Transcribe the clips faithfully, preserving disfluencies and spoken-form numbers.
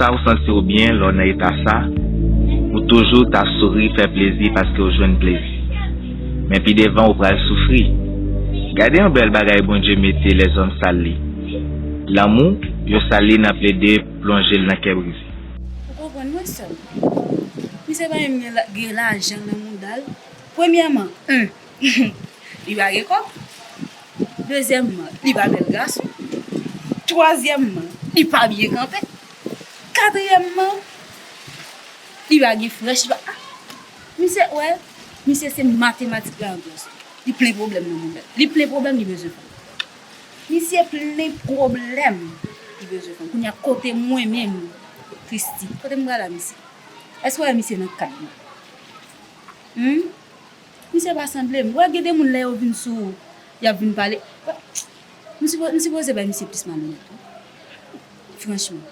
Sa ou santi w byen lè w nan eta sa, ou toujou ta souri, fè plezi paske w jwenn plezi. Men pi devan ou pral soufri. Gade yon bèl bagay Bondye mete lèzòm sal li. Lanmou, yo sal li nan plede plonje l nan kè brize. Ou konprann mwen sèl. Misye pa menm gen la- gen lajan nan mouda l. Premyèman, en, li pa gen kòb. Dezyèmman, li pa bèl gason. Twazyèmman, li pa byen kanpe. Katriyèmman, li pa gen frèch, li pa, ah, misye, wè, misye se matematik la an plas. Li plen pwoblèm nan mouda l. Li plen pwoblèm, li bezwen fanm. Misye plen pwoblèm, li bezwen fanm. Kounye a kote mwen menm, Christy, kote m pral la, misye? Èske w wè misye nan kad mwen? Hmm? Misye pa sanble m. Wè, gen de moun lè yo vin sou ou, y ap vin pale. M sipo- m sipoze bay misye plis malonèt, wi. Franchman.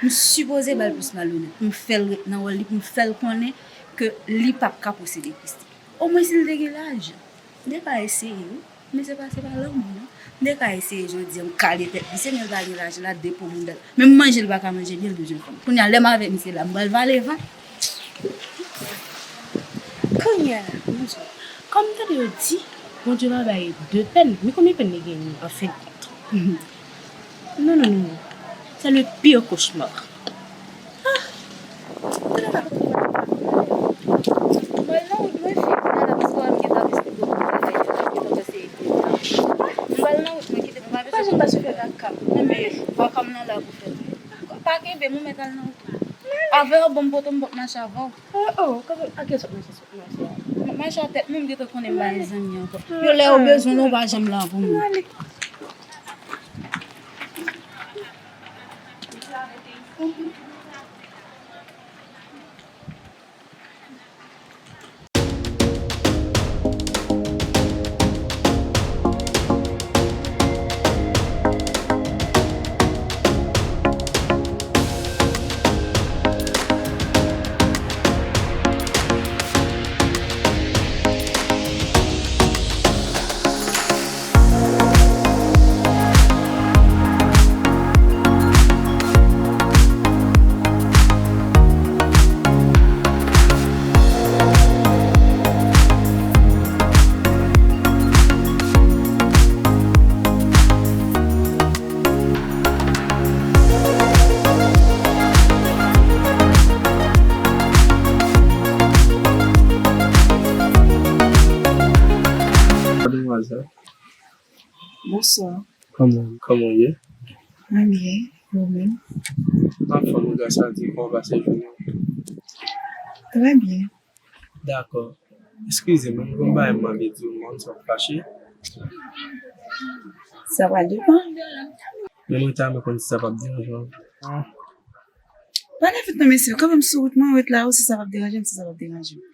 M sipoze ba l plis malonèt. Pou m fè l ret nan wòl li, pou m fè l konnen ke li p ap ka posede Christy. Omwen si l te gen laj. M te ka eseye, wi. Men se pa, se pa lanmou, non. M te ka eseye jodi a, m kale tèt misye, men l pa gen laj la, depo mouda l. Menm manje l pa ka manje byen, l bezwen fanm. Kounye a, lè m avèk misye la, m pral vale vant. Kounye a, Bondye, kòm m tande yo di, Bondye pa bay de pèn, men konbyen pèn li genyen, an fen de kont? Non, non, non, non. C'est le pire cauchemar. Ah! M pral nan wout mwen, fi, m pral nan wout mwen, fi, m pral nan wout mwen, fi, m pral nan wout mwen, fi, m pral nan wout mwen, kite m, m pa bezwen. Pa janm pa sou fè kaka. Enben, kaka m nan la pou fè. Pa kenbe m, ou mèt al nan wout ou. Avè w, bon, m poto, m p ap mache avè w. Oh, oh, kaka, a kiyès w ap mache, w ap mache a? M ap mache a tèt mwen, m gentan konnen m pa gen zanmi ankò. Yo, lè yo bezwen nou, w pa janm la pou mwen. Madmwazèl. Bonswa. Kòman, kòman w ye? Mwen byen, e ou menm? M anfòm, gras a Dye, kòman w pase jounen w? Trè byen. Dakò. Eskize m, m gon bagay m anvi di w, m pa konn si w ap fache. Sa va depann. Men mwen ta renmen konn si sa p ap deranje w. Pa nan fèt non mesye, kanmenm sou wout mwen, ret la, ou si sa p ap deranje m, si sa p ap deranje m.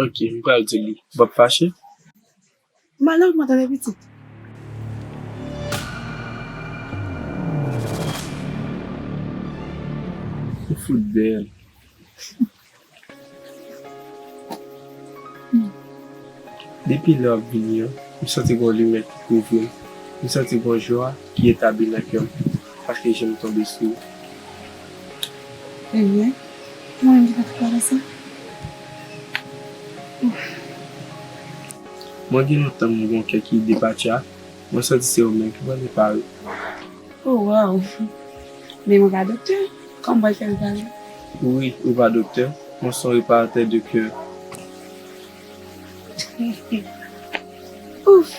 Ok, m pral di w li. W ap fache? Malè w mwen tande pitit. Ou fout bèl. Depi lè w ap vini an, m santi gon limyè ki kouvri m. M santi gon jwa ki etabli nan kè m paske je m tonbe sou ou. Ebyen, mwen menm ki ta t pale sa. Mwen gen lontan m gon kè ki depatya, mwen santi se ou menm ki pral repare. Oh, wow! Men mwen pa doktè, kòman m pral fè repare? Wi, ou pa doktè, mwen se yon reparatè de kè. Ouf!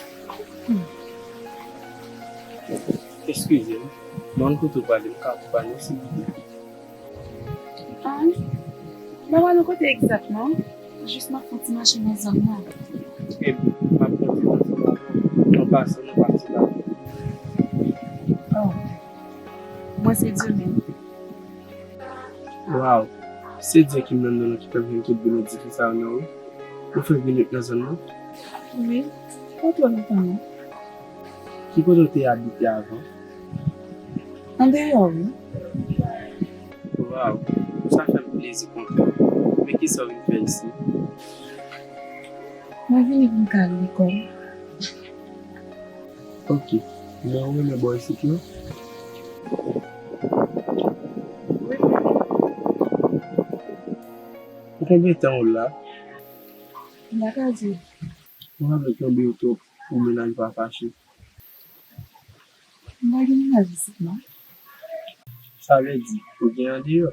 Eskize m, mwen kote w prale, m ka akonpanye w silvouplè? Ah, m pa prale yon kote egzakteman, jis m ap fè yon ti mache nan zòn nan. Trè byen, m ap monte ansanm avè w, an pasan nou pati la. Oh, mwen se Diomène. Waw, se Dye ki m nan non ki fè m jwenn tout benediksyon sa yo nan ou. Ou fenk vin ret nan zòn nan? Wi, pa twò lontan non. Ki kote w te abite avan? Andeyò, wi. Waw, sa fè m plezi kontan. Men kisa w vin fè isi? Mwen vini pou m ka lekòl. Ok, men ou renmen bò isit non? Konbyen tan ou la? M pa ka di. Mwen avèk yon biyo twòp pou mennaj pa fache. M pa gen mennaj isit non. Sa vle di, ou gen andeyò.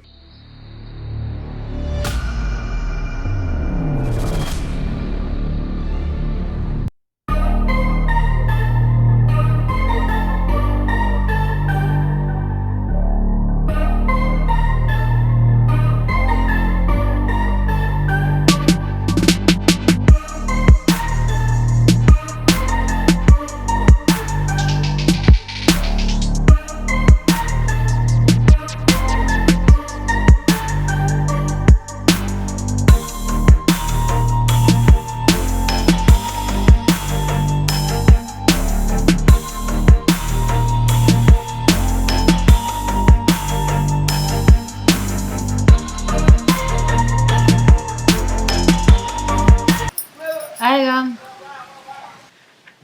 Ayram.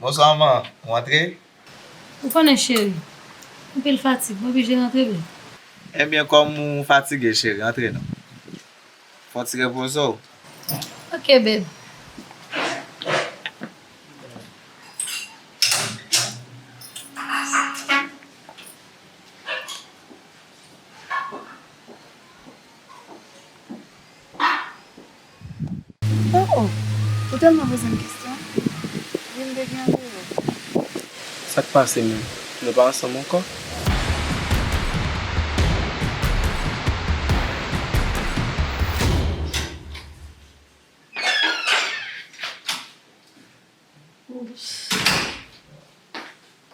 Bonswa man, ou antre? Ou konnen cheri, anpil fatig, mwen oblije rantre byen. Ebyen kòm ou fatige cheri, antre non. Fè yon ti repoze w. Ok babe. Oh oh, ou tèlman poze m kesyon. Wi m te gen andeyò. Sa k pase menm? Nou pa ansanm ankò?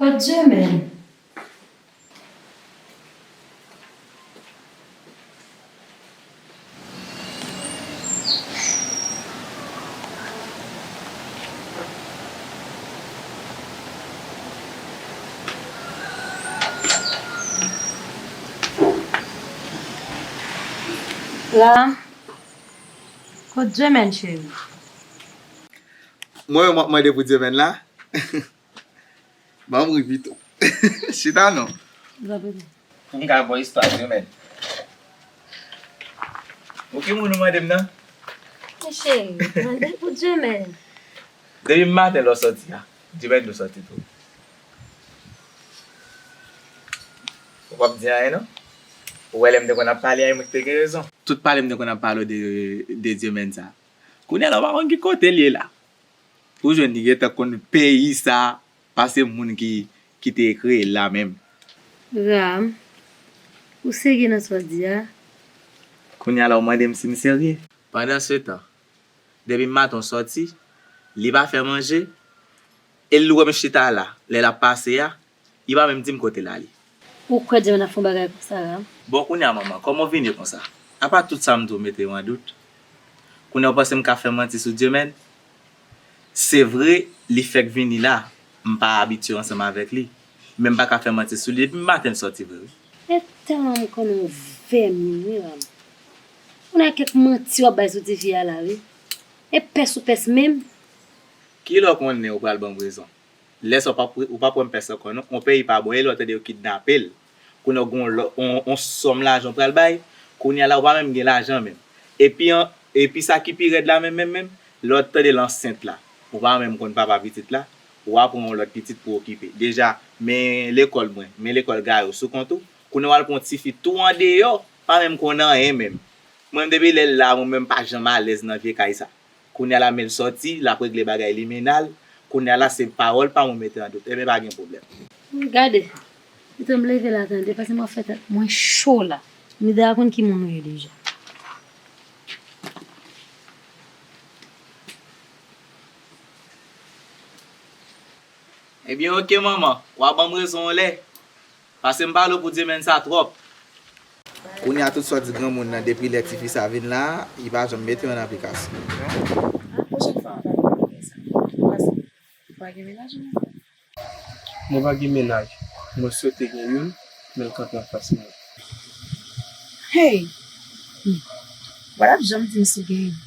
Kot Jemèn? Ram, kot Jemèn cheri? Mwen menm w ap mande pou Jemèn la? Ban m ri pito. Chita non. Pou m ka ba w istwa Jemèn. Ou ki moun ou mande m nan? Cheri, mande pou Jemèn. Depi maten lè w sòti a, Jemèn dwe sòti tou. Ou p ap di anyen non. Ou wè lè m te konn ap pale a, e mwen ki te gen rezon. Tout pale m te konn ap pale w de, de Jemèn sa. Kounye a la ou pa konn ki kote l ye la. Ou jwenn li gentan konn peyi sa pase moun ki, ki te kreye l la menm. Ram, ou serye nan sa w di a? Kounye a la ou mande m si m serye? Pandansetan, depi maten w sòti, li pa fè manje, e l wè m chita la, lè l ap pase a, li pa menm di m kote l ale. Ou kwè Jemèn ap fè yon bagay konsa, Ram? Bon, kounye a manman, kòman w vini konsa? Apa tout sa m di w mete w an dout? Kounye a w panse m ka fè manti sou Jemèn? Se vre, li fèk vini la, m pa abitye ansanm avèk li, men m pa ka fè manti sou li, depi maten l sòti vre wi. E tèlman m konnen w vèmin wi, Ram. Kounye a kèk manti w ap bay sou tifi a la wi. E pès ou pès menm. Kilè w konnen ou pral ban m rezon? Lè sa w p ap, ou p ap wè m pès ankò non. On peyi pa bon, e lè w tande yo kidnape l. Kounye a w gen on lò, on, on sòm lajan w pral bay. Kounye a la ou pa menm gen lajan menm. Epi an, epi sa ki pi rèd la menm, menm, menm, lè w tande l ansent la, ou pa menm konn papa pitit la, ou a pran yon lòt pitit pou okipe. Deja, men lekòl mwen, men lekòl Gayo sou kont ou. Kounye a w al pran yon tifi tou andeyò, pa menm konn anyen menm. Mwen menm depi lè l la, mwen menm pa janm alèz nan vye kay sa. Kounye a la men l sòti, l ap regle bagay limena l. Kounye a la se pawòl pa mwen mete an dout. Ebyen pa gen pwoblèm. Gade, kite m leve la tande, paske m ap fè tèt mwen cho la. M deja konn ki moun ou ye deja. Ebyen oke manman, w a ban m rezon yon lè. Pase m pale w pou Jemèn sa twòp. Kounye a tout sa w di granmoun nan depi lè tifi sa vin la, li pa janm mete yo an aplikasyon. A pwochèn fwa m pa vin kote sa. Pase, ou pa gen mennaj ou menm? Mwen pa gen mennaj. Mwen swete gen youn, men l kanpe anfas mwen. Hey! Ou pa t ap janm di m si w gen youn.